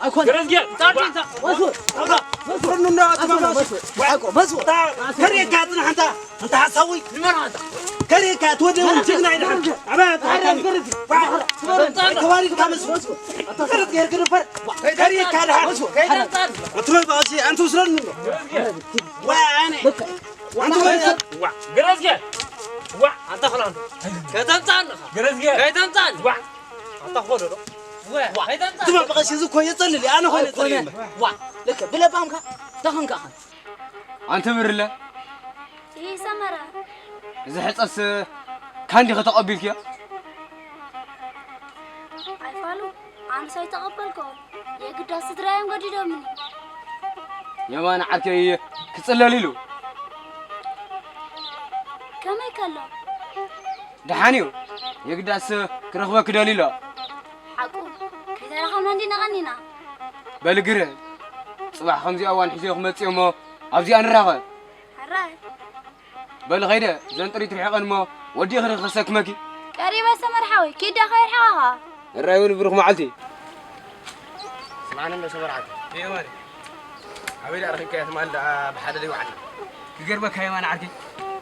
ኣይኮነ። ገረዝጌ። ወሱ፣ ወሱ፣ ወሱ፣ እንዳ ኣጥባ ወሱ። ወሱ። ኣይኮ፣ ወሱ። ከሪካ ጽናሕ እንታ፣ እንታ ሓሳዊ። ንመን ኣንታ? ከሪካ ትወደ እውን ጅግና ኢና። ኣባ፣ ኣባ፣ ገረዝ። ተዋሪድ ካመስ ወሱ። ገረዝ ገር ገር ፈር። ከሪካ ደሓን። ወሱ። ወትሮ ባሲ ኣንተ ውስረን ነው። ወያኔ። ኣንተ ወይሰ። ዋ፣ ገረዝጌ። ዋ፣ ኣንታ ኸላን። ከተምጻን። ገረዝጌ። ከተምጻን። ዋ። ኣታ ኾዶ ዶ? ወ፣ ዋ። ኣይተምጻ። ትማ በቃ ሲዙ እኮ የጸልል፣ ኣነ ኾነ ጸልል። ዋ። ልክ ብለባምካ ተኸንካ ኸን። ኣንተ ብርለ። ይሰመረ። እዚ ሕጸስ ካንዲ ከተቐቢልክዮ? ኣይፋሉ፣ ኣነ ሳይተቐበልኮ። የግዳ ስድራዮም ገዲዶምኒ። የማን ዓርከይ ክጽለል ኢሉ። ከመይ ከሎ? ደሓን እዩ። የግዳስ ክረኽበኪ ደልዩ ኣሎ። ሓቁ፣ ከይተራኸብና እንዲና ቀኒና። በሊ ግረ፣ ጽባሕ ከምዚኣ እዋን ሒዘ ክመጽእ እሞ ኣብዚኣ ንራኸብ። ሕራይ። በሊ ኸይደ፣ ዘን ጥሪት ርሒቐን እሞ ወዲእኺ ርኺ ከሰክመኪ። ቀሪበ ሰመር ሓወይ፣ ኪዳ ከይርሕቐኻ። ሕራይ እውን ብሩኽ መዓልቲ። ስማዕኒ እንዶ ሰመር ዓርከይ። እየ ማለይ። ኣበይ ደኣ ረኺብካያ ትማል ደኣ ብሓደ ደይ ወዓልና? ክገርመካ የማነ ዓርከይ፣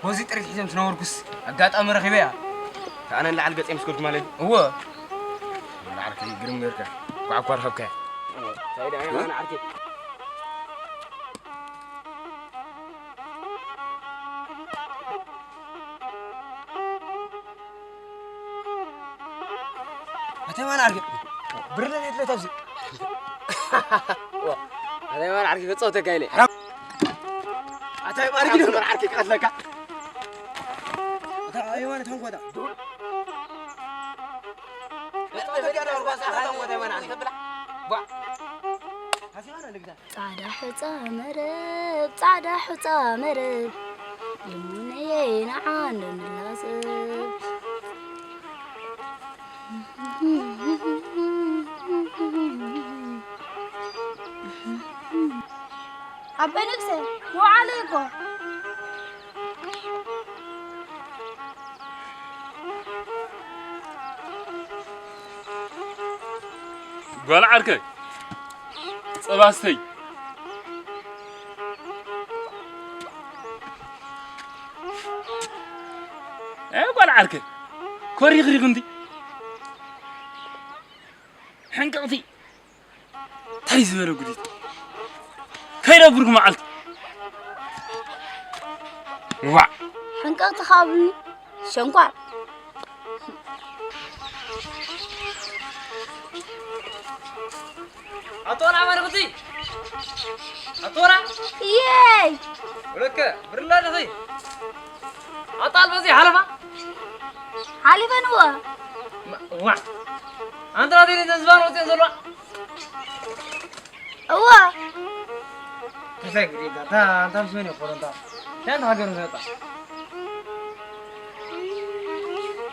በዚ ጥሪት ሒዘ ምስ ነበርኩስ ኣጋጣሚ ረኺበያ። ከኣ ንላዕሊ ገጸይ ምስ ከድኩ ማለት እዩ። እወ። ወላ ዓርከይ ግርም ጌርካ። ኳዕ እኳ ረኸብካያ። እንታይ ደኣ የማነ ዓርከይ? ኣታ የማነ ዓርከይ፣ ብርለ ቤት ለት ኣብዚ። ኣታ የማነ ዓርከይ፣ ክጸወተካ ኢለ። ኣታ የማነ ዓርከይ፣ ዓርከይ፣ ክቐትለካ። ኣታ የማነ ተንኮታ። ጻዕዳ ሑጻ መረብ፣ ጻዕዳ ሑጻ መረብ፣ የሙነየይ ንዓ እንዶ ንላዘብ። ኣቦይ ንግሰ፣ መውዓሊ እኮ። ጓል ዓርከይ፣ ጸባ ስተይ። ኤ፣ ጓል ዓርከይ፣ ኮሪኽሪኽ እንዲ። ሕንቅቕቲ። እንታይ ዝበለ ጉዲት። ከይደ ብሩኽ መዓልቲ። ዋዕ። ሕንቅቕቲ ካብ ሸንኳር። ኣቶና መርኽቲ። ኣቶና። የይ። ወለከ፣ ብርላ ደኺ። ኣጣል በዚ ሓለፋ። ሓሊፈንዎ። ማ-፣ ዋ። ኣንተ ናተይ ነተን ዝባን ወፅየን ዘለዋ። እዋ። እንታይ ግዴታ፣ እታ፣ ኣንታ ምስ መን እዩ ኮረንታ? እንታይ ኣንታ ሃገር ዝመጣ?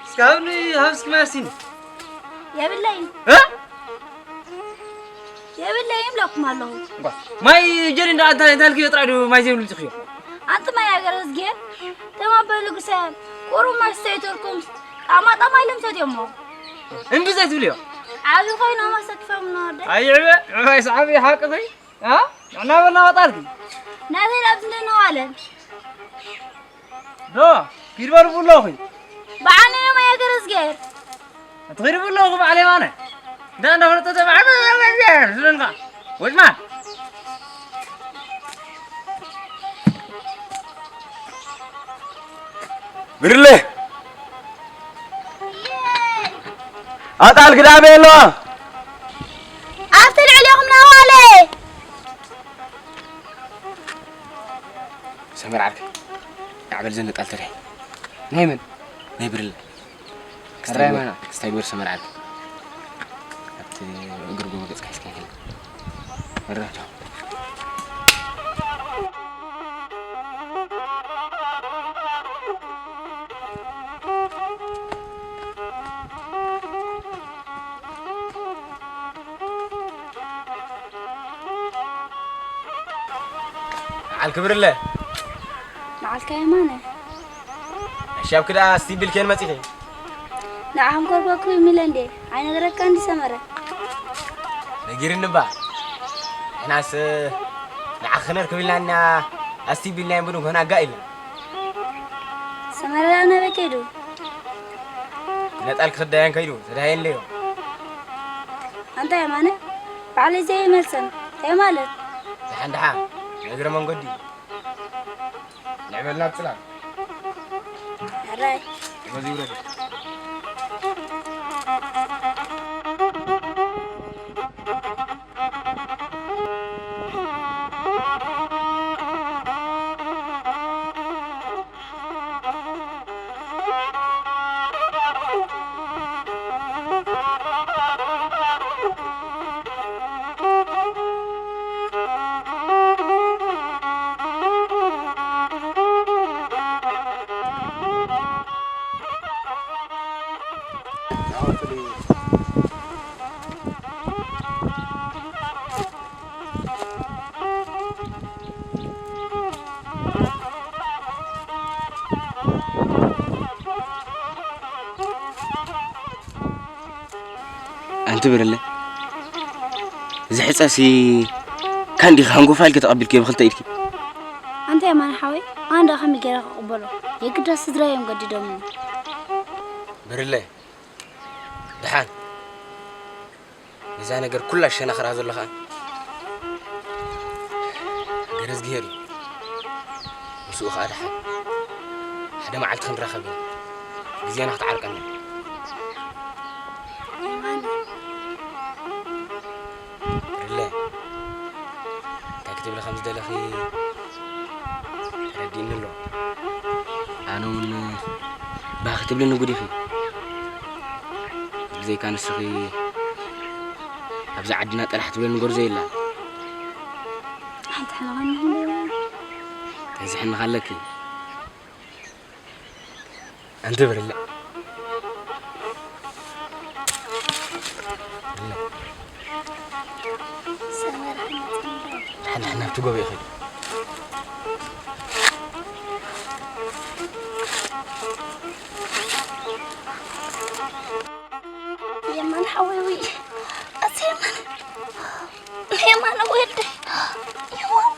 እስካብ ን-፣ ሃብ እስኪ ማይ ኣስቲኒ። የብለይን። እ? የብለይን ይብለኩም ኣለኹ። እባ፣ ማይ ጀሪ እንዳ ኣንታ፣ እንታይ ኢልክዮ ጥራይ ዶ ማይ ዘይብሉ ምጽኽዮ? ኣንቲ ማይ ሃገር እዝጌ፣ ተማበሉ ግሰ፣ ቁሩብ ማይ ስተይተልኩም፣ ጣማ ጣማ ኢሎም ሰትዮሞ። እምቢ ዘይትብልዮ? ዓቢ ኮይኖም ኣሰኪፎም ንወደ። ኣይ ዕበ፣ ዕባይ ሰዓቢ ሓቂ ኸይ? ኣ? ንዕና በልና ወጣልኪ። ናተይ ላብ ዝንደ ነዋለን። ዶ፣ ኪድ በሉ ብሎኺ። በዓል ነይ ማይ ሃገር እዝጌር። ትኺድ ብሎኺ በዓል የማነ። እንዳ እንዳ ፈለጠ በዓል ዝደንካ። ወጭማ። ብርለ። ኣጣል ክዳበ ኣሎ። ኣብቲ ልዕሌኹም ናዋለ። ሰመር ዓርከይ፣ ናዕበል ዘንጣል ተዳይ። ናይ መን? ናይ ብርለ። ክስታይ ክራይ ግበር፣ መና? ክስታይ ግበር ሰመር ዓርከይ። ኣብቲ እግር ጎቦ ገጽካ ሒዝካ ይሄድ። መረዳቸው። በዓል ክብርለ። በዓልካ የማነ። እሺ፣ ኣብ ክዳ እስቲ ቢልኬን መጺኺ። ንዓኹም ኮርኮርኩም ኢለ እንዴ? ኣይነግረካ እንዲ ሰመረ። ነጊርኒ እባ። ናስ ንዓኺ ክነርክብ ኢልና ኣስቲቢልና እምበር ንኮና ኣጋ ኢልና። ሰመራ ናበይ ከይዱ? ነጣል ክኽዳየን ከይዱ ተዳየን ለዮ። ኣንታ የማነ ባዕለይ ዘይመልሰን እንታይ ማለት? ደሓን ደሓን፣ ንእግረ መንገዲ ንዕበል ናብ ጽላል። ሕራይ በዚ ውረድ። ኣንቲ ብርለ፣ እዚ ሕጸሲ ካንዲ ሃንጎፋ ኢልኪ ተቐቢልኪ ብኽልተ ኢድኪ። ኣንተ የማን ሓወይ ኣንዳ ከመይ ገይረ ክቕበሎ? የግዳ ስድራ እዮም ገዲዶምኒ። ብርለ፣ ደሓን ነዛ ነገር ኩላ ሸነኽራ ዘሎ ኸኣ ገረዝግሄር እዩ። ምስኡ ኸኣ ደሓን ሓደ መዓልቲ ክንራኸብ ኢና። ግዜና ክትዓርቀና። ርለ፣ እንታይ ክትብሊ ከም ዝደለኺ ተረዲእኒ ኣሎ። ኣነ እውን ባህ ክትብልኒ ጉዲኺ። ብዘይካ ንስኺ ኣብዚ ዓድና ጠራሕ ትብለኒ ጎርዞ የላን። ሓንቲ ሕነቐኒ እንዶ እንታይ ዝሕንኻ ኣለኪ? ኣንቲ ብርለ። ሰመራ ንሕና ናብቲ ጎቦ ይኸይድ። የማን ሓወይ ውይ ኣሰ የማን የማን ወደ የማን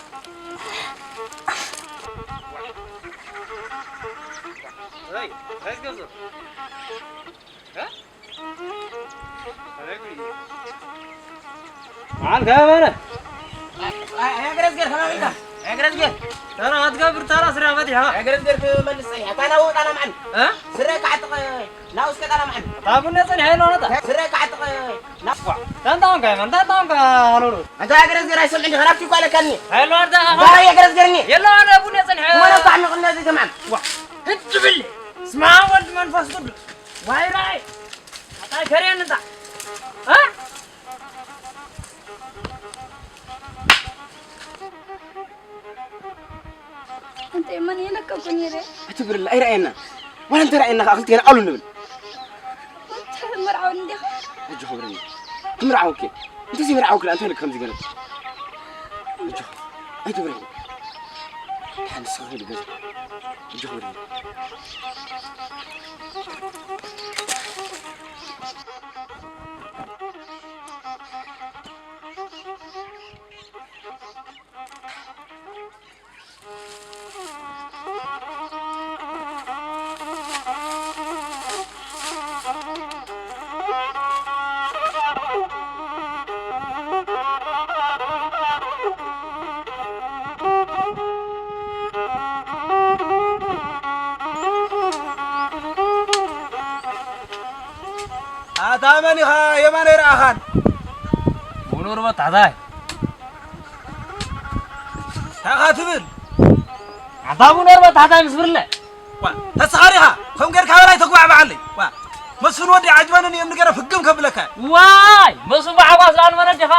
መዓል ከመይ በለ? ኣይ ገረዝገር ከመይ ኢልካ? ኣይ ገረዝገር ተራ ኣትገብር ተራ ስራ ፈቲሓ። ኣይ ገረዝገር ክመልስ ጸኒሐ። እታ ናብኡ ጣና መዓል እ? ስረ ክዓጥቕ ናብኡ እስከ ጣና መዓል እታ ቡነ ጸኒሐ ኢሎ ነታ። ስረ ክዓጥቕ ናብኡ ተንታውን ካይ መንታ ታውን ካሎሩ። ኣንታ ኣይ ገረዝገር ኣይሰምዕን ዲኻ ናብቲ እኳ ኣለካኒ። ሄሎ ኣርዳ ኣኻ። ባይ ኣይ ገረዝገር እኒ የሎ ኣነ ቡነ ጸኒሐ። ወለኳ ንቕነ ዘይሰምዓን። ህድ ብል ስማ ወልድ መንፈስ ቅዱስ ዋይ ራይ ኣታ ከሬን እንታ እ? እንተ የማን የለቀኩ ነይረ። ኣቲ ብርለ ኣይረኣየና ዋላ እንተ ረኣየና ከዓ ክልቴና ኣሉ ንብል። እንተ መርዓው እንዲኻ ኣጆ ክብርኒ ትምርዓው እኬ እንተ ዘይምርዓው ክላ እንታይ ልክ ከምዚ ገለ ኣጆ ኣይትብርኒ ሓንስ ኸይድ ገዛ ኣጆ ክብርኒ ኣታ መን ኢኻ የማነይ ረኣኻን? ሙኑር በታሕታይ ታኻ ትብል ኣታ ሙኑር በታሕታይ ምስ ብርለ ተስኻሪኻ ከም ጌርካ በላይ ተጓዕ በዓለይ መስፍን ወዲ ዓጅበንን እዮም ንገረ ፍግም ከብለካ ዋይ መሱ ባዕባ ስላን መነዲኻ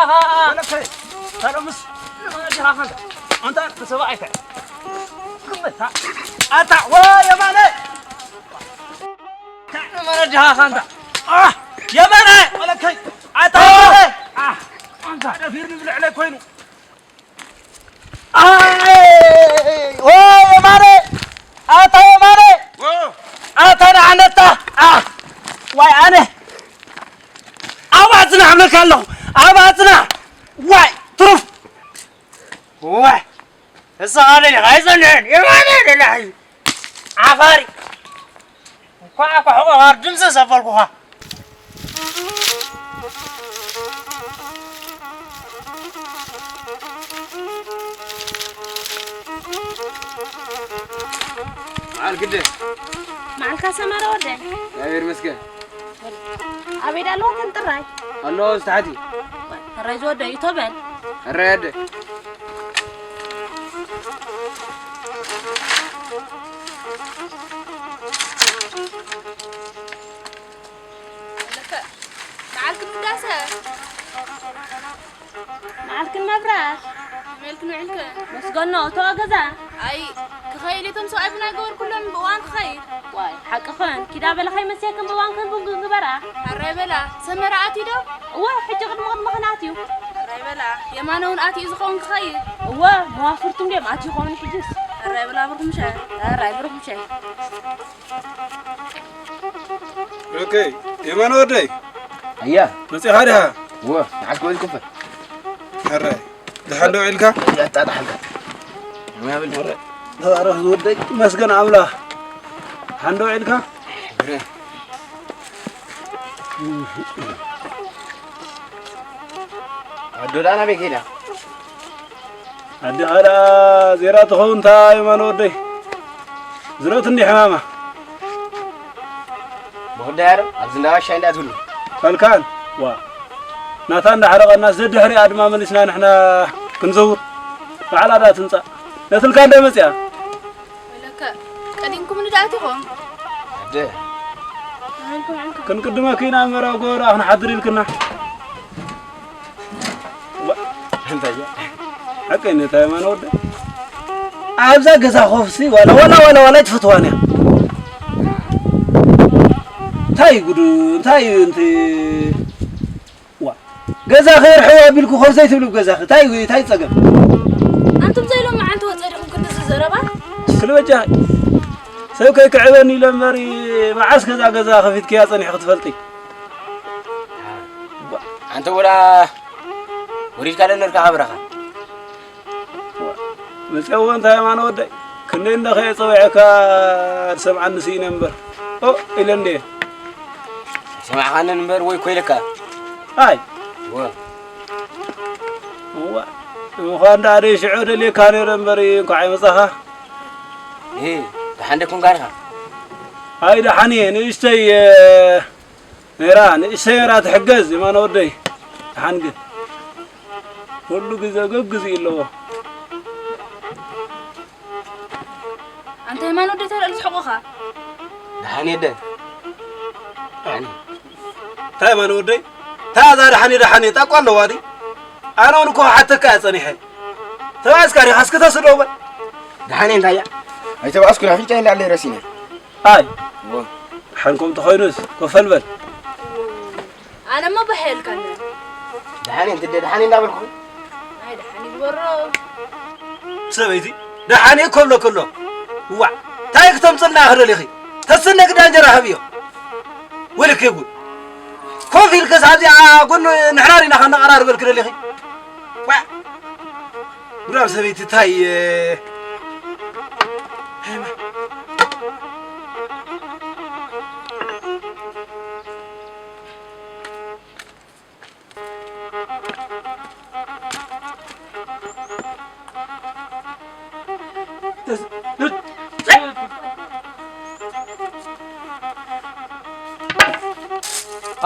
ሰለምስ መነዲኻ ካንተ ኣንታ ተሰባኣይካ ግመታ ኣታ ወ የማነ መነዲኻ ካንተ የማነ ወለከይ ኣታ ኣንታ ደፊርኒ ብልዕለይ ኮይኑ ወ የማነ ኣታ የማነ ኣታ ንዓነታ ዋይ ኣነ ኣብ ኣፅና ኣመልካ ኣለኹ ኣብ ኣፅና ዋይ ትሩፍ እዋ፣ ንስኻ ደሊኻ ኣይጸንሕን። የማነ ደላሒ። ዓፋሪ። እንኳዕ እኮ ሕቆ ጋር ድምሰስ ኣበልኩኻ። በዓል ግደ። መዓልካ ሰመረ ወደይ። እግዚኣብሔር ይመስገን። ኣበይ ዳለዉ ከም ጥራይ? ኣሎ፣ ዝተሓቲ። ሕራይ ዝወደይ፣ እቶ በል። ሕራይ ኣደ። ልክዕ። መዓልክን ውዳሰ። መዓልክን መብራህ። ከመይ ኢልክን ውዒልክን? መስገኖ፣ እቶ ገዛ። ኣይ፣ ክኸይድ እቶም ሰብኣይ ቡን ኣይገበርኩሎምን፣ ብእዋን ክኸይድ። ዋይ፣ ሓቅኽን። ኪዳ በለ ከይመስየክን ብእዋንክን ቡን ክግበራ። ሕራይ በላ፣ ሰመረ ኣትዩ ዶ? እወ፣ ሕጂ ቅድሚ ቅድምኽን ኣትዩ። ሕራይ በላ፣ የማነ እውን ኣትዩ ዝኸውን ክኸይድ። እወ፣ መዋፍርቱ እንድዮም ኣትዩ ይኸውን ሕጅስ። ሕራይ በላ፣ ብሩኽ ምሸት። ሕራይ፣ ብሩኽ ምሸት። ኦኬ፣ የማነ ወደይ። ኣያ። መጺኻ ዲኻ? እወ፣ ንዓስከ ወልክፈ። ሕራይ፣ ደሓን ዶ ውዒልካ? ያጣጣሕልካ። ሙያ ብል። ተባረኽ ዝወደይ፣ መስገን ኣምላኽ። ደሓን ዶ ውዒልካ? ኣዶ ደኣ ናበይ ከይዳ? ኣዴኻ ደኣ ዜራ ትኸውን እታ የማነ ወደይ። ዝሮት እንዲ ሕማማ። ብኹዳይ ኣረ፣ ኣብዚ እንዳ ዋሻ እንዳ ትብሉ። ከልካን፣ ዋ። ናታ እንዳሕረቐናስ ደድሕሪኣ ድማ መሊስና ንሕና ክንዘውር። ባዕላ ደኣ ትምጻእ። ነትልካ እንደ መጽያ። ወለከ፣ ቀዲምኩም ንዳእቲኹም? ኣደ። ኣንኩም፣ ኣንኩም። ክንቅድመኪ ኢና እምበር ኣብ ጎቦ ደኣ ክንሓድር ኢልክና። ዋ፣ እንታይ እያ? ሓቀይ ነታ የማነ ወደ። ኣብዛ ገዛ ኮፍሲ ዋላ፣ ዋላ፣ ዋላ፣ ዋላ ኣይትፈትዋን እያ። እንታይ ጉዱ፣ እንታይ እዩ እንቲ ዋ፣ ገዛ ከይርሕው ኣቢልኩ ኮፍ ዘይትብሉ ገዛ እንታይ እንታይ ጸገም? ኣንቱም ዘይሎም መዓንቲ ወጸ ዲኹም ክንድዚ ዘረባ? ክልበጃ ሰብ ከይክዕበኒ ኢለ እምበር መዓስ ገዛ ገዛ ከፊትክያ ጸኒሕኪ ትፈልጢ? ኣንተ ወላ ወሪድካ ዶ ነርካ ካብ በረኻ? መጽያዎ እንታይ የማነ ወደይ? ክንደይ እንደ ኸየ ጸዊዐካ ዝሰምዓኒ ስኢነ እምበር። ኦ፣ ኢለ እንደ ሰማዕኻንን እምበር ወይ ኮይልካ? ኣይ። ወ። እዋ፣ እንኳን ደኣ ደይ ሽዑ ደልየካ ነይረ እምበር እንኳዕ ኣይመጻኻ። እህ፣ ደሓን ደኩን ጋርኻ? ኣይ፣ ደሓን እየ። ንእሽተይ፣ እ፣ ነይራ፣ ንእሽተይ ነይራ ትሕገዝ፣ የማነ ወደይ። ደሓን ግን። ኩሉ ግዜ ገግዝ እዩ ኣለዎ። ኣንታ የማነ ወደይ ተረእል ዝሕቑኻ። ደሓን የደ። ደሓን። እንታይ የማነ ወደይ? እንታይ እዛ ደሓን እየ፣ ደሓን እየ፣ ጣቋ ኣለዋ ድዩ? ኣነ እውን እኮ ሓተካ እየ ጸኒሐ። ተባእስካ ዲኻ? እስኪ ተስዶ በል። ደሓን እየ፣ እንታይ እያ? ኣይተባእስኩን፣ ኣፍንጫይ እንዳለ ረሲነ። ኣይ። ወ። ደሓን ከምቲ ኮይኑስ፣ ኮፈል በል። ኣነ እሞ ባሕ የልካኒ። ደሓን እየ፣ እንትደ ደሓን እየ እንዳበልኩ። ኣይ ደሓን ይግበሮ። ሰበይቲ፣ ደሓን እየ ከብሎ ከሎ። እዋዕ፣ እንታይ ክተምጽልና ኢኺ ደሊኺ? ተስነ ግዳ እንጀራ ሃብዮ። ወልኬ ጉድ። ኮፍ ኢልክስ ኣብዚኣ ጎኑ ንሕና ዲና ከነቐራርበልኪ ደሊኺ? ዋዕ። ጉዳም ሰበይቲ እንታይ፣ እ፣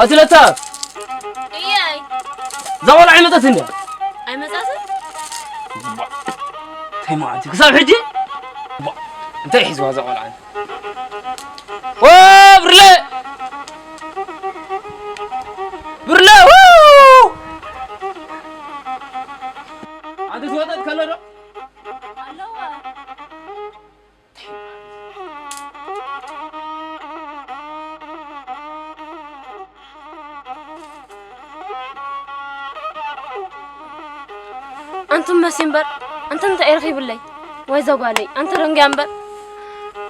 ኣትለታ እያይ። እዛ ቆልዓ ኣይመጸትን ድያ? ኣይመጻትን? እንታይ ማለት እዩ? ክሳብ ሕጂ? እንታይ ሒዝዋ እዛ ቆልዓ? ኦ፣ ብርለ! ብርለ! ው! ኣንቲ ትወጠጥ ከሎ ዶ? ኣለዋ። ኣንቱም መሲ እምበር፣ ኣንተ እንታይ ረኺብለይ? ወይ ዘጓለይ፣ ኣንተ ደንግያ እምበር።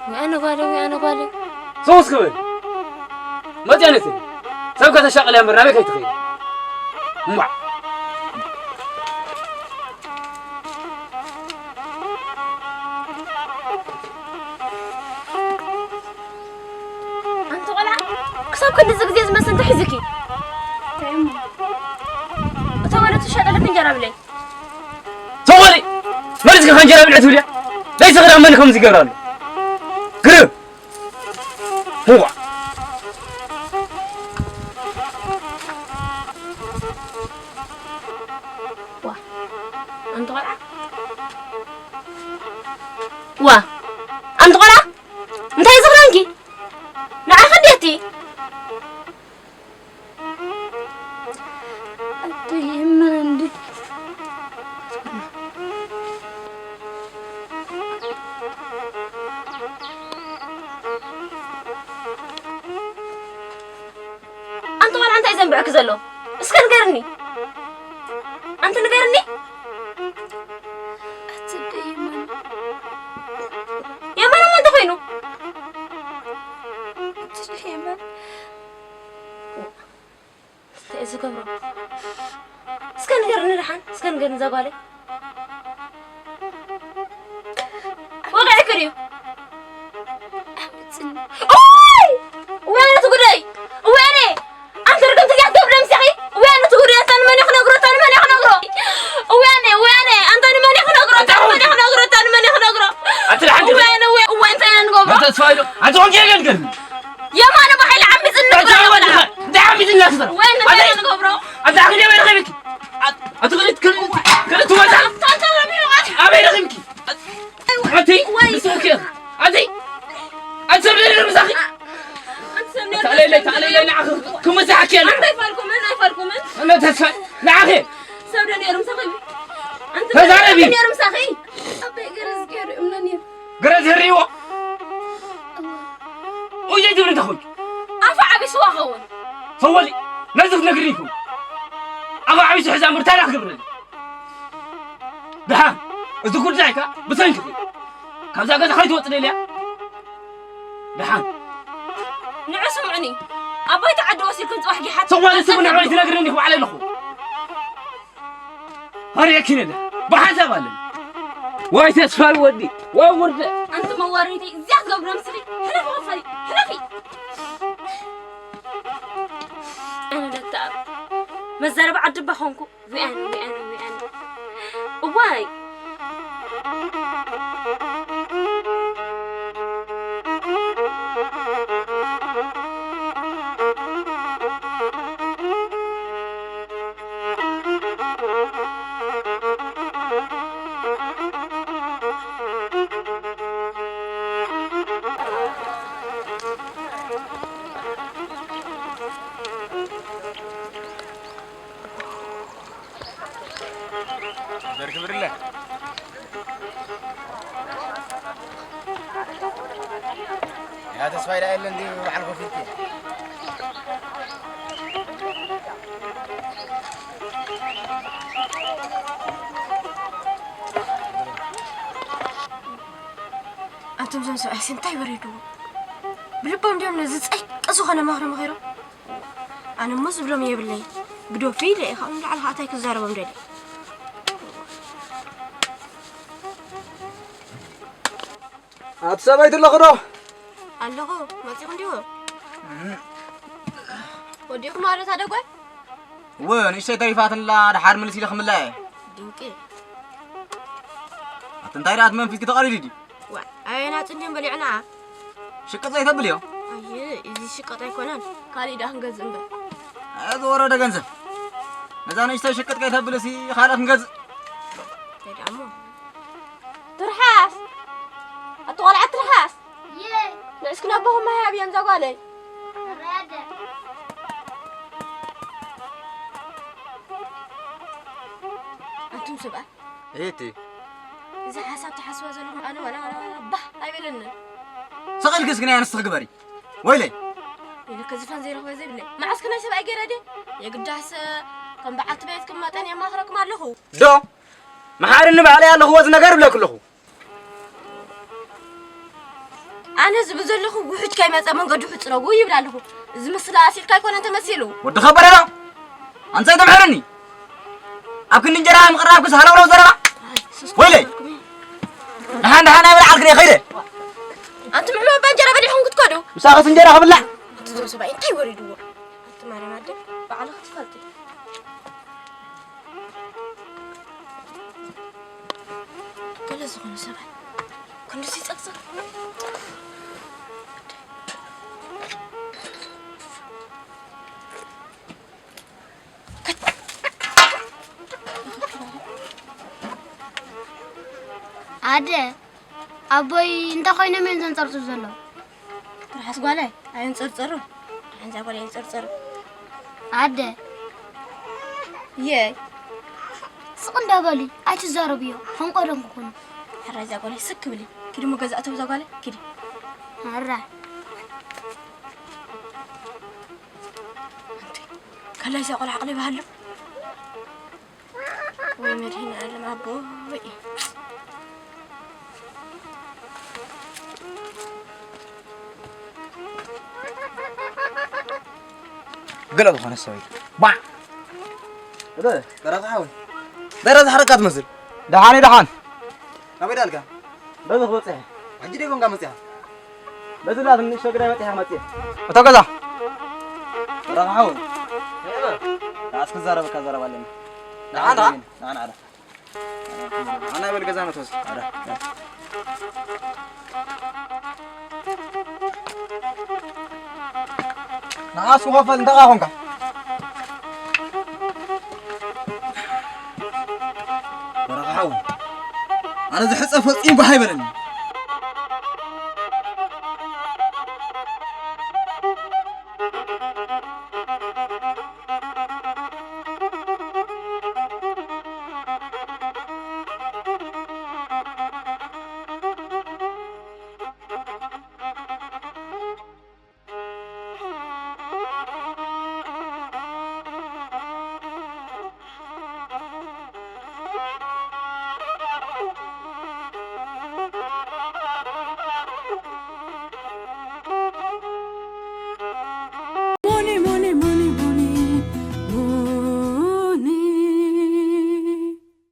ወይ ኣነ ጓለይ፣ ወይ ኣነ ጓለይ። ሰው እስኪ በል። መጽያ ነቲ። ሰብ ከተሻቕልያ እምበር ናበይ ከይትኸይድ? እምባዕ። ኣብ ክንድዚ ግዜ ዝመስል እንታይ ሒዝኪ? እንታይ እሞ? እታ ወለቱ ዝሸጠለት እንጀራ ብለይ። ተወሊ! መሪጽኪ ከ እንጀራ ብልዒ ትብልያ? ደይ ዝኽዳ መን ከምዚ ይገብር ኣሎ? ግርም! ህዋ! ዋ! ኣንቲ ቆልዓ! ዋ! ኣንቲ ቆልዓ! እንታይ ዝኽዳንኪ? ንዓይ ከ እንዴቲ? ኣደይ እመን እንዴ። ኣንቲ ቆልዓ እንታይ ዘንብዐኪ ዘሎ? እስከ ንገርኒ። ኣንቲ ንገርኒ። ኣቲ ኣደይ እመን። የማን እሞ እንታይ ኮይኑ? ኣቲ ኣደይ እመን። እንታይ እዩ ዝገብሮ? እስከ ንገርኒ ደሓን፣ እስከ ንገርኒ እዛ ጓለይ። ወቂዕኪ ድዩ? ኣምፅኒ። ኦይ! ወያነ እቲ ጉደይ! ወያነ! ኣንቲ ርግምቲ እዚኣ ገብረ ምሳኺ! ወያነ እቲ ጉደይ! ኣታ ንመን እየ ክነግሮ? ኣታ ንመን እየ ክነግሮ? ወያነ! ወያነ! ኣንታ ንመን እየ ክነግሮ? ኣታ ንመን እየ ክነግሮ? ኣታ ንመን እየ ክነግሮ? ኣቲ ደሓን ወያነ! ወያ-፣ እዋይ፣ እንታይ ኢና ንገብሮ? ኣንተ ተስፋ ኢሉ፣ ኣንተ ወንጌል ግን የማነ ብሓይሊ ዓሚጽኒ ኣታ ንብሎ ወዲ የብላ። እንታይ ዓሚጽኒ ኣስመራ? ወይ እንታይ ኣበይ? ንገብሮ? ኣታ ኣኽሊ ኣበይ ረኺብኪ? ኣት-፣ ኣቲ ክልት-፣ ክልት-፣ ክልት ወዛ? ኣታ እንታይ ረኺብካ? ኣበይ ረኺብኪ? ኣቲ ወይ። ምስ ኦኬ። ኣቲ ኣቲ ሰብ ደለ ምሳኺ? ኣንተ ሰብ ነርምሳኺ? ተዓለለይ፣ ተዓለለይ፣ ንዓኺ ክመሳሓኪ ኣለ። ኣንተ ኣይፋልኩምን፣ ኣይፋልኩምን። ኣነ ተስፋ ንዓኺ። ሰብ ዶ ነይሩ ምሳኺ? ኣንተ ተዛረቢ። ሰብ ነይሩ ምሳኺ? ኣበይ ገረዝ ገይሩ እምነን እዩ። ገረዝ ህሪዎ? እየ ዝብል እንታይ ኮይኑ? ኣፉ ዓቢ ስዋ ኸውን። ሰወሊ፣ ነዚ ክትነግርኒ ይኹን። ኣፉ ዓቢ ስዋ ሕዛ ምርታና ክገብረኒ። ደሓን፣ እዚ ጉዳይካ ብሰንኪ እዩ። ካብዛ ገዛ ከይትወጽእ ደልያ? ደሓን። ንዑ ስምዑኒ። ኣብ ባይታ ዓዲ ወሲድኩም ጽባሕ ጊሓት ሰወሊ፣ ስሙ ንዑ ትነግርኒ ይኹ ባዕለ ኣለኹ። ኣርየኪ ነዳ ብሓንሳብ ኣለን። ዋይ ተስፋ ወዲ፣ ዋይ ወርደ። ኣንቲ መዋረዲተይ፣ እዚኣ ትገብሮ ምስኺ። ሕለፊ ክፋሊ፣ ሕለፊ። ኣነ ደታ መዛረባ ዓዲ እባ ኾንኩ። ዊኣን፣ ዊኣን፣ ዊኣን። እዋይ። ዘር ክብርለ። ያ ተስፋይ ዳ የለ እንዲ በዓል ኮፍ ኢልኪ። ኣንቱም እዞም ሰብኣይሲ እንታይ ወሪድዎም? ብልቦም ድዮም ነዚ ጸይቂ ዝኾነ ምኽሪ መኺሮም? ኣነ እሞ ዝብሎም የብለይን። ግደፉ ኢለ እየ፣ ካብኡ ንላዕሊ ከዓ እንታይ ክዛረቦም ደልየ? ኣቲ ሰበይቲ ኣለኹ ዶ? ኣለኹ፣ መጺኹም ዲኹም? ወዲኹም ማለት ኣደጓይ? እወ፣ ንእሽተይ ተሪፋትላ፣ ደሓር ምልስ ኢለ ክምላ እየ። ድንቂ። ኣቲ እንታይ ደኣ እቲ መንፊትኪ ተቐሪዱ ድዩ? ዋይ፣ ኣየና ጽንድን በሊዕና? ሽቅጥ ዘይተብል እዮ። ኣየ፣ እዚ ሽቅጥ ኣይኮነን። ካሊእ ደኣ ክንገዝእ እምበር። ኣየ፣ ዝወረደ ገንዘብ። ነዛ ንእሽተይ ሽቅጥ ከይተብል ሲ ካልእ ክንገዝእ። እንታይ ደኣ እሞ? ትርሓስ! ኣቲ ቆልዓ ትርሓስ! እየ። ንዕስኪ ነቦኹም ማይ ሃብዮም እዛ ጓለይ። ኣራደ። ኣንቱም ሰብኣይ። እህቲ። እዚ ሓሳብ ትሓስባ ዘለኹም ኣነ ዋላ፣ ዋላ፣ ዋላ ባህ ኣይበለንን። ስቕ ኢልኪ እስኪ ናይ ኣንስቲ ግበሪ። ወይለይ። ኢለ ከዝፋን ዘይረኽበ ዘይብለይ። መዓስኪ ናይ ሰብኣይ ገይረ ድየ? የግዳስ ከም በዓልቲ ቤትኩም መጠን የማኽረኩም ኣለኹ። ዶ? መሓርኒ ባዕለይ ኣለኹ፣ እዚ ነገር እብለኪ ኣለኹ። ኣነ ዝብል ዘለኹ ውሑጅ ከይመጸ መንገዱ ሕጽረጉ ይብል ኣለኹ። እዚ ምስላ ኣሲልካ ኣይኮነን ተመሲሉ። ወዲ ከበደ ዶ? ኣንጻይ ተምሕርኒ። ኣብ ክንዲ እንጀራ ምቕራብክስ ሃለውለው ዘረባ? ኣይ፣ ሱስ ወይለይ! ክበልኩም እዩ። ደሓን ደሓን ኣይበልዓልክን እየ፣ ከይደ። ኣንቱም ዕመባ እንጀራ በሊዕኹም ክትከዱ? ምሳኽስ እንጀራ ክብላዕ? ሰብኣይ እንታይ ወሪድዎ? ኣንቲ ማርያም ኣደ፣ ባዕልኺ ትፈልጢ። ገለ ዝኾነ ሰብኣይ ክንድዚ ይጸቕጸቕ? ኣደ፣ ኣቦይ እንታይ ኮይኖም እዮም ዘንጸርጽሩ ዘለዉ? ትርሓስ ጓለይ፣ ኣየንጸርጸሩ። ሓንዛ ጓለይ ኣየንጸርጸሩ። ኣደ። የይ። ስቕ እንዳበሊ፣ ኣይትዛረብዮ፣ ፈንቆሎም ክኾኑ። ሕራይ እዛ ጓለይ ስክ ብሊ። ኪዲ እሞ ገዛ እተው እዛ ጓለይ፣ ኪዲ። ሕራይ። ኣንቲ፣ ከላይ እዛ ቆልዓ ኣቕሊባ ኣሎ። ወይ መድህን ዓለም ኣቦይ። ገለ ዝኾነ ሰበይቲ። ባዕ! እደ፣ በረኻ ሓወይ። በረኻ ሓረካ ትመስል። ደሓን እዩ፣ ደሓን። ናበይ ዳልካ? በዚ ክበጽሕ። ሕጂ ደይ ኮንካ መጺኻ? በዚ ላት ንእሽቶ ግዳይ በጺሐ መጺአ። እቶ ገዛ። በረኻ ሓወይ። ንዓስ ክዛረበካ ዘረባ ኣለኒ። ደሓን ደኣ? ደሓን፣ ደሓን። ኣና በል ገዛ ነቶስ። ኣረ። ንዓስ ክኸፈል እንተኻ ኾንካ። በረኻ ሓወይ። ኣነ ዝሕጸ ፈጺሙ ባህ ኣይበለኒ።